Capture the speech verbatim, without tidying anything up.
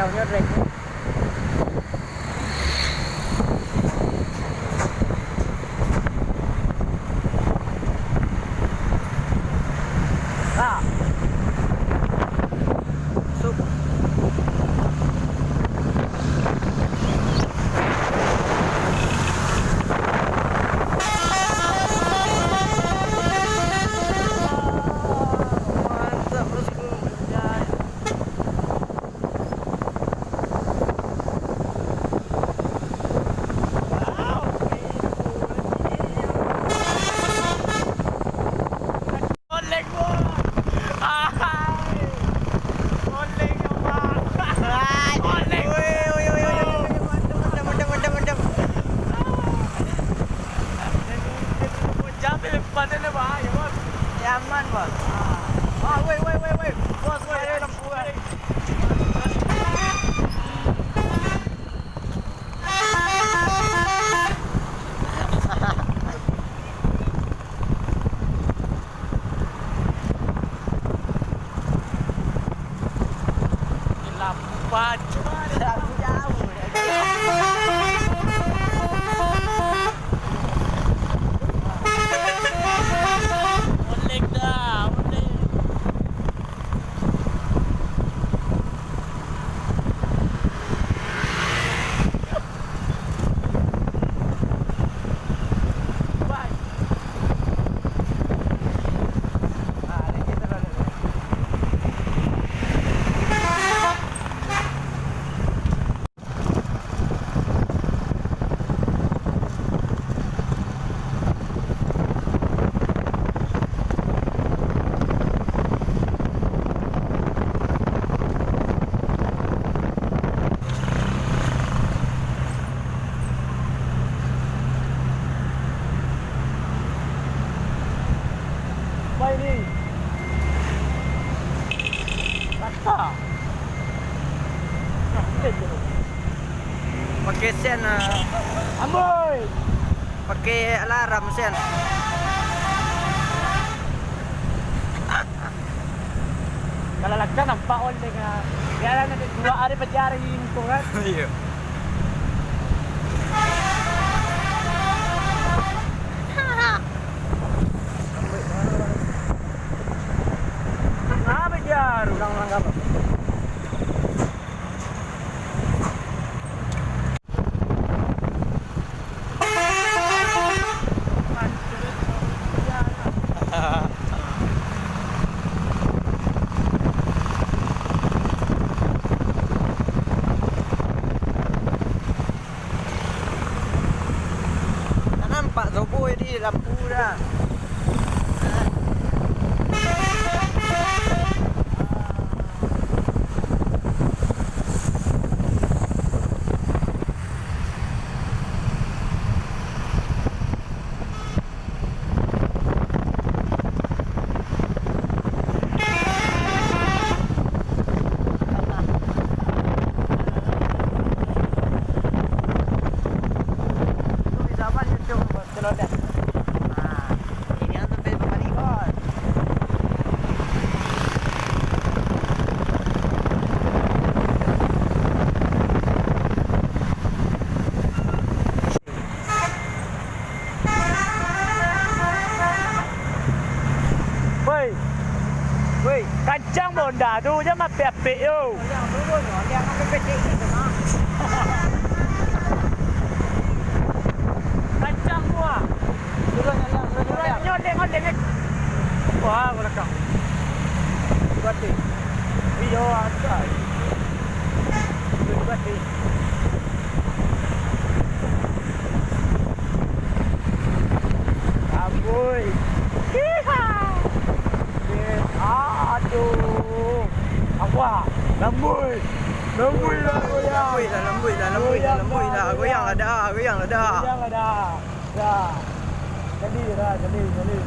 Nyorek. Ah. Masuk. Mantap, bosku. Oleng, Bang. Hai. Oleng, Bang. Hai. Oleng. Woi, woi, woi, woi, woi. Mantap, mantap, mantap, mantap. Jamin, panen dia bahaya, Bos. Nyaman, Bos. Ah, woi, woi, woi, woi. Bos, woi, woi, woi. Lampu pacu. Lampu jauh. Oleng dah, oleng. Apa ini? Rata. Nah, ini je. Pakai sen, ah. Amboi. Pakai alarm sen. Kalau langkah nampak oleng, ah. Bialah nanti dua hari pajar ingko kan. Iya. Nah, pajar. Ulang-ulang gambar. Ndak nampak sobo di lampu dah. Woi. Woi. Kancang Honda tu, jan apek-apek yo. Aliang turun, aliang apek-apek tu mah. Kancang tu ah. Turun, aliang, turun, aliang. Nyodek, nyodek, eh. Wah, balakang. Kuat, eh. Iyo, ada. Kuat, eh. Amboi. Hiha. Eh, aduh. Apa? Lamboi. Lamboi lah, goyang. Lamboi lah, lamboi lah, lamboi lah, lamboi lah. Goyang lah dah, goyang lah dah. Goyang lah dah. Dah. Jadi dah, jadi, jadi.